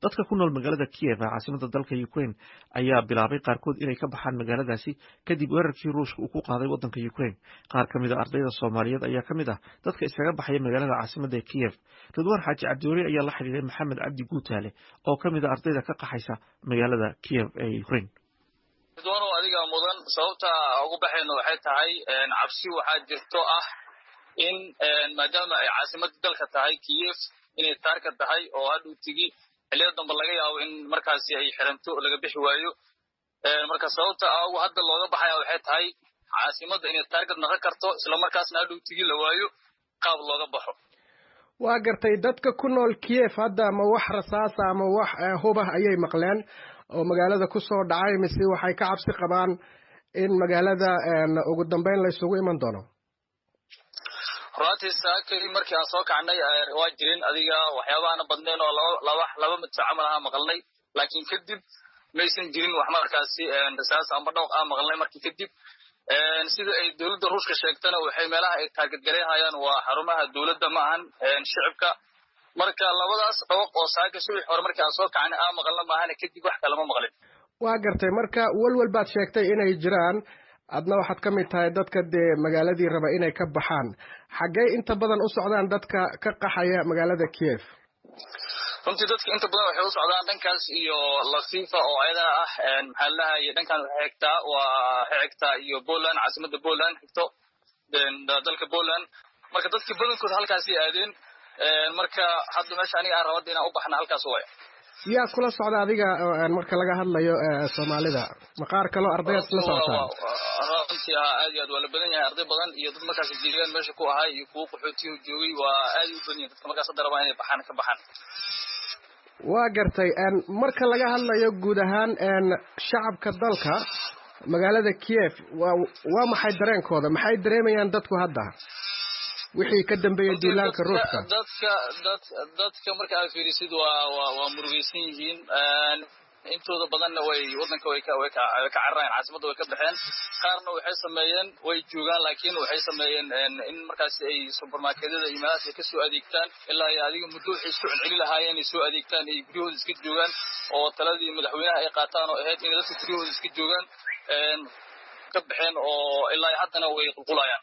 Dadka ku nool magaalada Kiev ee caasimada dalka Ukraine ayaa bilaabay qaarkood inay ka baxaan magaaladaasi kadib weerarkii Ruushka uu ku qaaday wadanka Ukraine. Qaar ka mid ah ardayda Soomaaliyeed ayaa ka mid ah dadka iskaga baxaya magaalada caasimada ee Kiev. Ridwaan Xaaji Cabdiweli ayaa la xiriiray Maxamed Cabdi Guutaale oo ka mid ah ardayda ka qaxaysa magaalada Kiev ee Ukraine. Ridwaanow, adiga mudan. Sababta ugu baxayno waxay tahay cabsi waxaa jirto ah in maadaama ay caasimadda dalka tahay Kiev, inay target tahay oo hadhuu tigi xilliyada dambe laga yaabo in markaasi ay xiranto, laga bixi waayo. Marka sababta ugu hadda looga baxaya waxay tahay caasimadda inay target noqon karto, isla markaasna hadhuu tigi la waayo qaab looga baxo. Waa gartay. Dadka ku nool Kiev hadda ma wax rasaasa ama wax hubah ayay maqleen oo magaalada ku soo dhacay, mise waxay ka cabsi qabaan in magaalada ugu dambeyn la isugu iman doono? Runtii saakay markii aan soo kacnay waa jirin adiga waxyaabahaana badnayn oo laba madfac camal ahaa maqalnay, laakiin kadib maysan jirin wax markaasi rasaas amba dhawq ah maqalnay. Markii kadib, sida ay dowladda Ruushka sheegtana, waxay meelaha ay target gareyhayaan waa xarumaha dowladda, ma ahan shicibka. Marka labadaas dhawaq oo saaka subax hore markii aan soo kacnay aa maqalna maahane, kadib wax kalama maqlin. Waa gartay. Marka welwel baad sheegtay inay jiraan, adna waxaad ka mid tahay dadka dee magaaladii raba inay ka baxaan. Xaggee inta badan u socdaan dadka ka qaxaya magaalada Kiev? Runtii dadka inta badan waxay u socdaan dhankaas iyo Lviv oo ayadana ah, maxaa lalahaye, dhankan waxay xigtaa, waa waxay xigtaa iyo Poland, caasimadda Poland xigto, dalka Poland. Marka dadka badankood halkaasay aadeen. Marka hadda meesha aniga aan rabada inaan u baxna halkaas waaya. Yaa kula socda adiga marka laga hadlayo Soomaalida? Ma qaar kaloo ardayaad isla socotaan? Runtii ha, aad iyo aad waa la badan yahay. Arday badan iyo dad markaas deegaan meesha ku ahay iyo kuwo qaxootiyo joogay, waa aad u badan yihin dadka markaas hadda rabaa inay baxaan, ka baxaan. Waa gartay. Marka laga hadlayo guud ahaan shacabka dalka magaalada Kiev, waa maxay dareenkooda? Maxay dareemayaan dadku hadda wixii ka dambeeyey duulaanka Ruushka? Dadka marka aad fiirisid waa murugaysan yihiin. Intooda badanna way waddanka way ka cararayaan, caasimadda way ka baxeen. Qaarna waxay sameeyeen way joogaan, laakiin waxay sameeyeen in markaasi ay supermarketyada iyo meelahaas ay kasoo adeegtaan. Ilaa iyo adiga muddo waxay isku celceli lahaayeen ay soo adeegtaan, ay guryahooda iska joogaan oo taladii madaxweynaha ay qaataan oo ahayd inay dadka guryahooda iska joogaan ka baxeen oo ilaa iyo haddana way qulqulayaan.